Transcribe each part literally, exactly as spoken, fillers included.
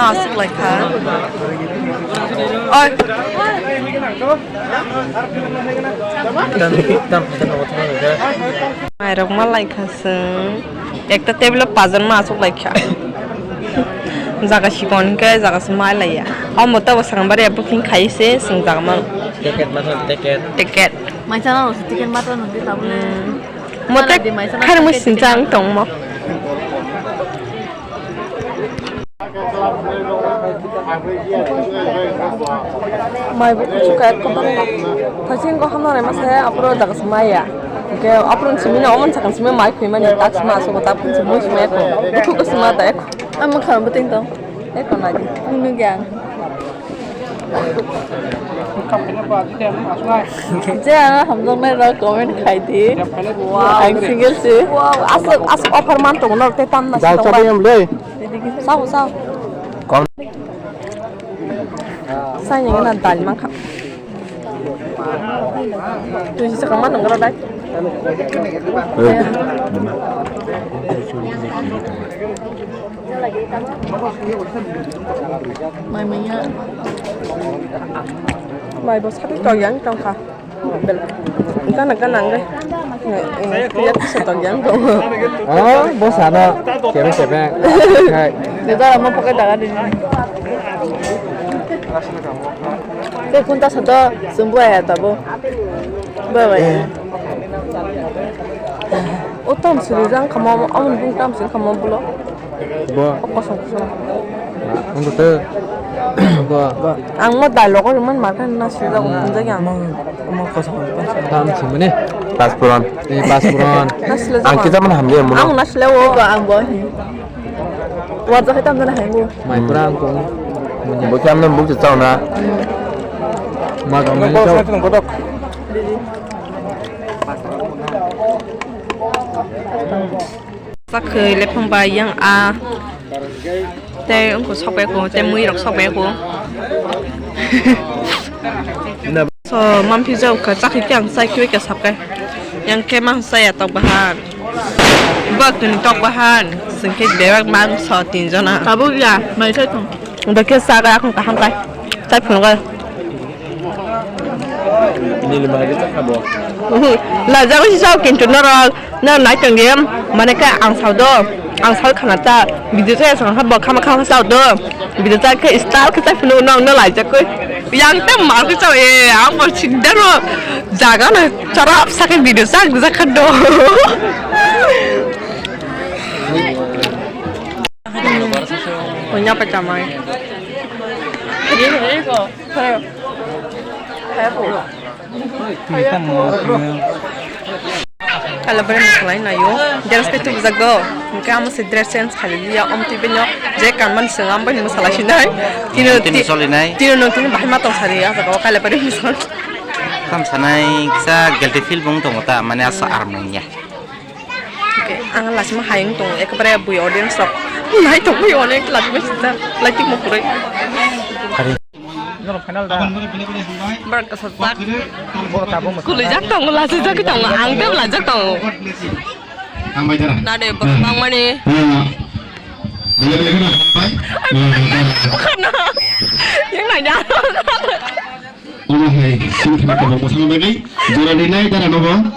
Aswk lai kha. Oi. Mairok ma lai kha chwng. Ekta table o pajon ma aswk lai kha. Jaga sikon khe jaga se ma lai ya. Omo to bo swkang bari ya booking khai se chwng jaga ma. Ticket ma thang ticket. Ticket. Maisa na ticket ma thang nang di tabule. Hmm. Mote kharmwi sinchang tongmo. Mai bo kuchuk kha ekdom. Thaiching ko hamna nai masa ya, apro daga se maya. Ke apro simi na omon sakang simi mai khui mani tak sima so ko tap simi sima ko. Ko ko sima ta ko. Ama kha bo ting tong. Eko nagi. Nunu gyang. Je ang hamjaknai rok comment khai di. Wow. Ang single si. Wow, aswk, aswk offer man tongo norok tei tamna si tongba. Dal chabai em le. Sao, sao. Kom. Sai ni na dal man kha. Tui si sakang man nang dai. Mai manya. Mai bo sari to yang tong kha. Bel. Gana gana ang dai. Iya to sa to yang tong. Oh, bo sana. Kebe kebe. Hai. Deda mo pakai daga di. Te kunta sa to sumbu ya tabo. Ba ba. O tam suri jang kamo, amon bung tam suri kamo bulo. Bo. O kosong kosong. Ang to te. Bo. Ang mo dai logo man mar kan na suri jang kunja yang. Mo kosong kosong. Tam suri mane. Pas puran. Eh, pas puran. Ang kita mana hamdi mo. Ang na sila o. Ang bo. Wajakhai tamjani hai bo. Mai pura ang kong. Bo khe amno buk chao na. Ma dong ni chao. Sakhai lephang bai yang a. Tei wngkha sokbai ko, tei mui rok sokbai ko. Na. So, mamphi jao kha, chakhi khe ang chai khibai khe sabkai. Yang khe ma chaya tok bahan. Bak tuni tok bahan. Singkhe bebak mang so tin jona. Tabuk ya, mai sai thung. Unda khe sa ga akhong kaham kai. Tai phunuk ga. Nilima ge chakha bo. Uhu. Lajagwi si sao kintu norok. No nai tong di, mane khe ang sao do, ang sao khana ta, video chaya song ha bo khama khama sao do, video chaya khe style khe chai phunu no no lai chakoi, yang ta mar khe chao e, ang bo chindaro, jaga no chorap sa khe video chak jak kha do. Konya pa chamai. Kala bari musalai nayo. Dress khe tubujak do. Hingke amo se dress change khali ya. Om twi bino je kanman sengam bai musalai sinai. Tino tini solinai. Tino no tini bahai ma tong sari ya jaga o kala bari musal. Tam sanai kisa guilty feel bung tongo ta mane asa aram nang ya. Oke, ang lasima hayung tongo ekbare bui audience rok. Nai tong bui onek lasima sida. Laitik mo kuroi. Norok final da. Berak kasajak. Borok tabuk mo. Kulijak tongo, lachijak tongo, ang tei lajak tongo. Hambai da. Nade, borok bangmani. Bele bele kena hambai. Bukan na. Yang nanya. Omo hai, sini kena tabuk mo sama bagi. Jora di nai dara nobo.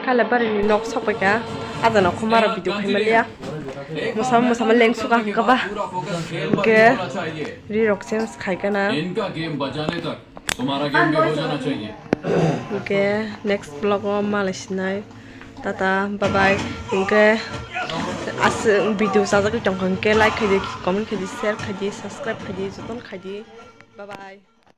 Kailaibari ni nok sokpaikha, adano khumaro video khaimaliya. Musama musama lengsuka hwnkha ba. Hwnkhe rirok change khaikha na. इनका गेम बजाने तक तुम्हारा गेम भी हो जाना चाहिए। Hwnkhe next vlog o malai sinai. Tata, bye bye. Hwnkhe as video chajagwi tongkha hwnkhe like khaidi, comment khaidi, share khaidi, subscribe khaidi, jotono khaidi. Bye bye.